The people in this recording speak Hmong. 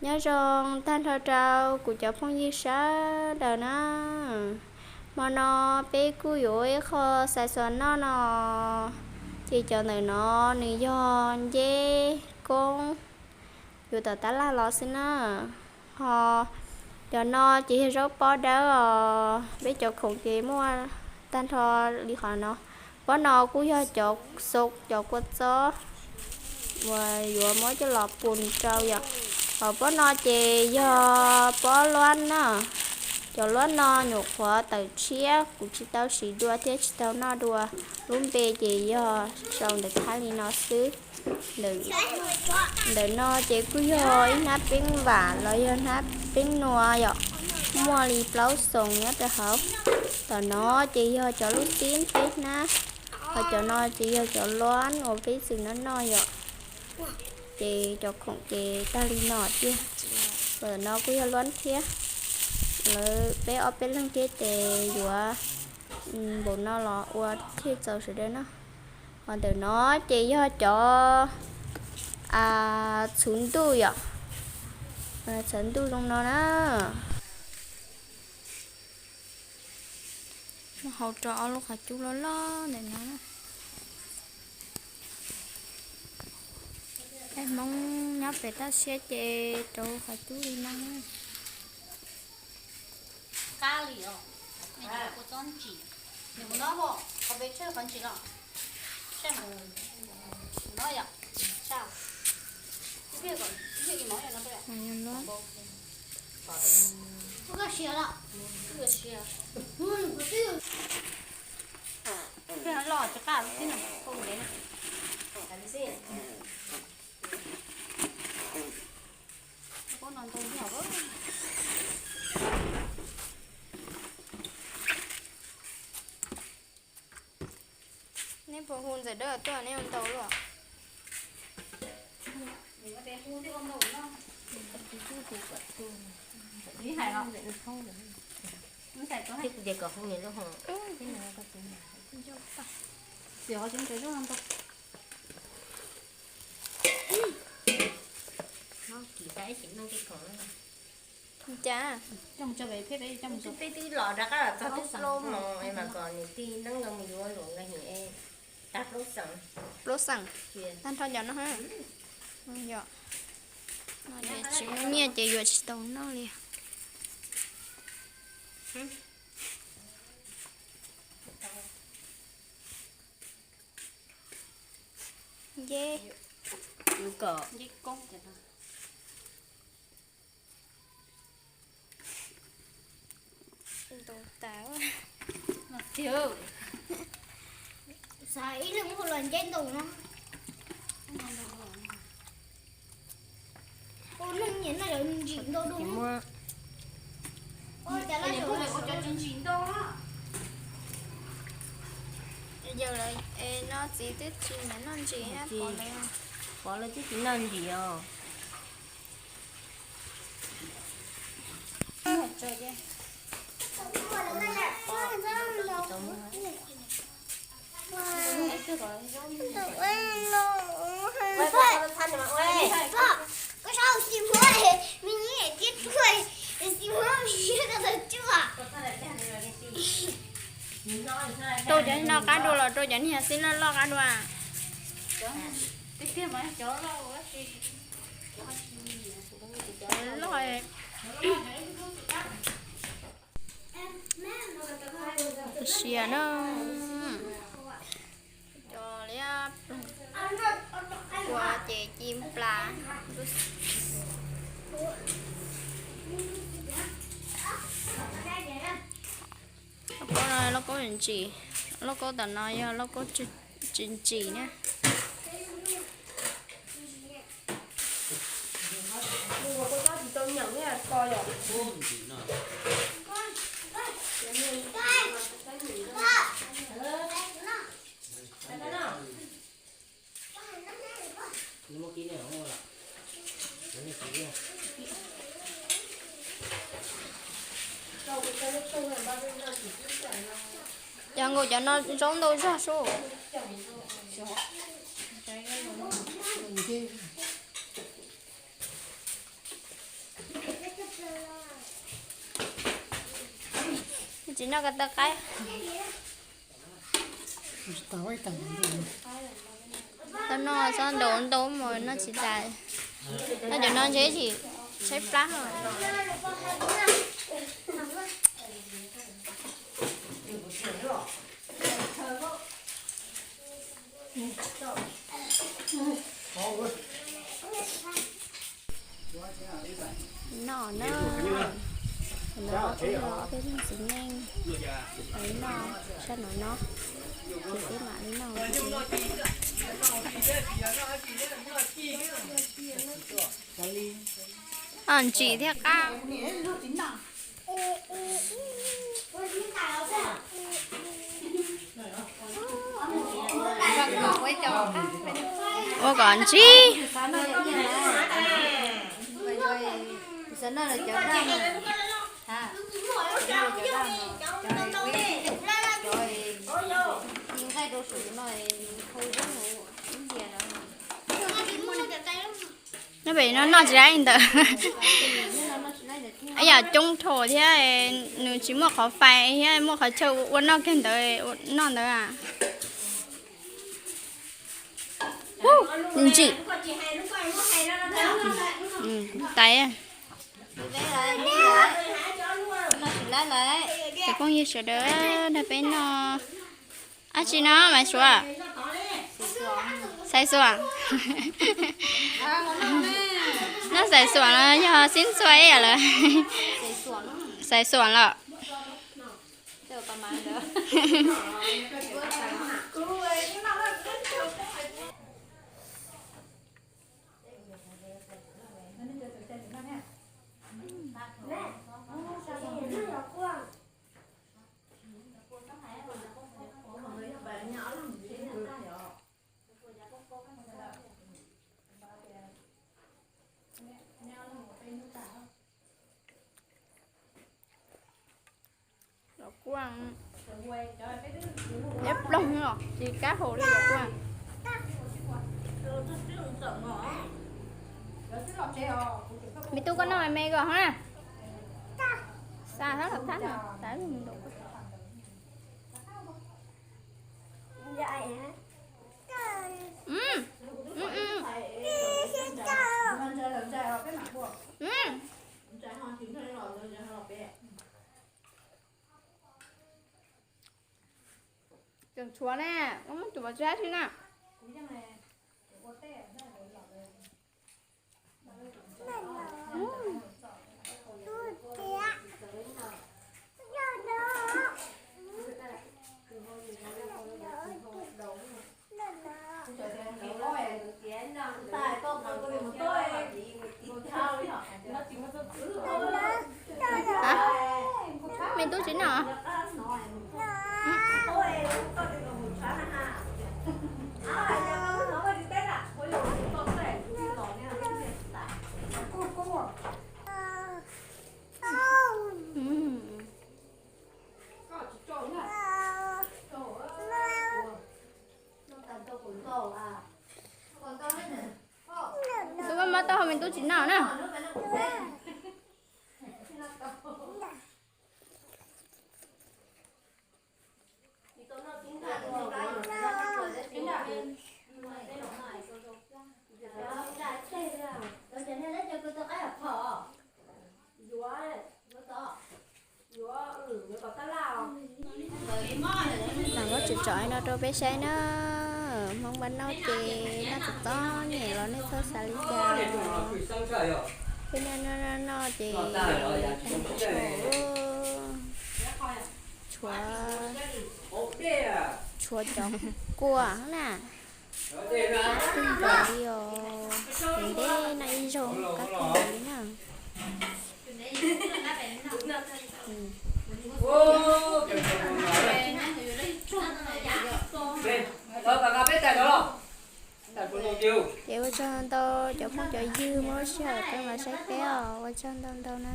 Nyob zoo tag nrho rau kuv cov phooj ywg sawv daws na. Hmo no peb kuj yuav ua ib qho xav xuas noj no, ces cov ntawm no nws yog nceb koob yuav tom tab laj los xwb na. Ho cov no ces yog zaub pob dawb os, peb cov khoom ces muaj tag nrho li qhov no. Pob no kuj yog cov xo cov kua txob uas yuav muab coj los pus rau yom. Ho pob no ces yog pob luab na. Cov luab no nyuam qhuav tawm tshiab, kuv tsis tau siv dua thiab tsis tau noj dua. Lub npe ces yog sau ntawm thaib li no xwb. Ntawm no ces kuj yog ib hnab peeb vam los yog hnab peeb nua yom, muaj li plaub xoos nyob rau hauv. Tom no ces yog cov lub xib peb hnab, ho cov no ces yog cov luab uas peb txwm noj noj yom. Ces cov khoom ces tag li no tiag. Ntawm no kuj yog luab thiab. Lawv peb ob peb leeg thiab ces yuav npaum no los ua thiaj txaus sawv daws noj. Ho ntawm no ces yog cov txhuv ntuj yom, txhuv ntuj zoo no na. Muab hau rau ob lub qhov cub loj loj ntawm no. Peb Hmoob nyob pem toj siab ces rau qhov cub li no. Neb puas hu Ntxawm Dawb tuaj neb ua ntau luaj? Cas peb twb los rov qab los txog twb plaub moos es mas kom niam tij neeb nkawd mus yuav luam nkawd him es tag plaub xeem. Plaub xeem tag nrho cov no. Yog tsis muaj nyiaj ces yuav tsis tau noj li. Nceb, nceb koob. Ntau tas. Xav ib leeg ua los nceb ntau no. Ua neej nyiam noj cov ntsim ntau dua. Yawg lawv no txiv twb tsis nyiam noj ntsim, pov lawv twb tsis noj ntsim os. Rau cov no qab dua los rau cov niag xib loj loj qab dua? Loj. Sia na. Cov liab ploog ua ces ci nplas. Lauj kaub no lauj kaub ntsim, lauj kaub tom no yog lauj kaub tsis ntsim na. Cov nkaus cov no zaub ntau zog sub. Nceb. Tsis noj ko taw qaib. Tau noj txob ntau ntau mus noj tsis tas. Noj cov no ntshe tsis tshaib plab. Noj na, no kuj yog peb leej txiv neej, noj sab no no, ces peb mam li noj. Ntsim thiab qab. Ua kom ntsib. Nyob pem no noj tsis dab li ntawd. Yam coob dhau thiab, nws tsis muaj qhov fais thiab muaj qhov chaw ua noj kiag ntawd, noj ntawd. Ntsim. Tais. Cov phooj ywg sawv daws, nrog peb noj. Dab tsi no Maiv Suav? Xaiv xuam. Noj xaiv xuam los yog xib ntxua ib yam lawm? Xaiv xuam los. Los kuaj, liab ploog os, tsis kab haus li los kuaj. Me tub koj noj me koj hov na. Xa thab los thab no, xav mus ntaus. Tseem tshuav ne, koj muab cuam tsis dab tsi na. Me tub tsis noj. Tus maj mab taub hau me tub tsis noj na. Lam muab tsom tsom no rau peb saib na. Hmoob npaj noj ces noj txom txom nyem los nej txhob xav li cas. Peb noj noj noj ces tshuav, tshuav cov kuaj na. Qab kawg nkaus li os. Ntev noj ib zaug qab kawg nkaus li na. Ces ua tsaug ntau cov phooj cov ywg muaj lub sij hawm tuaj los saib peb os, ua tsaug ntau ntau na.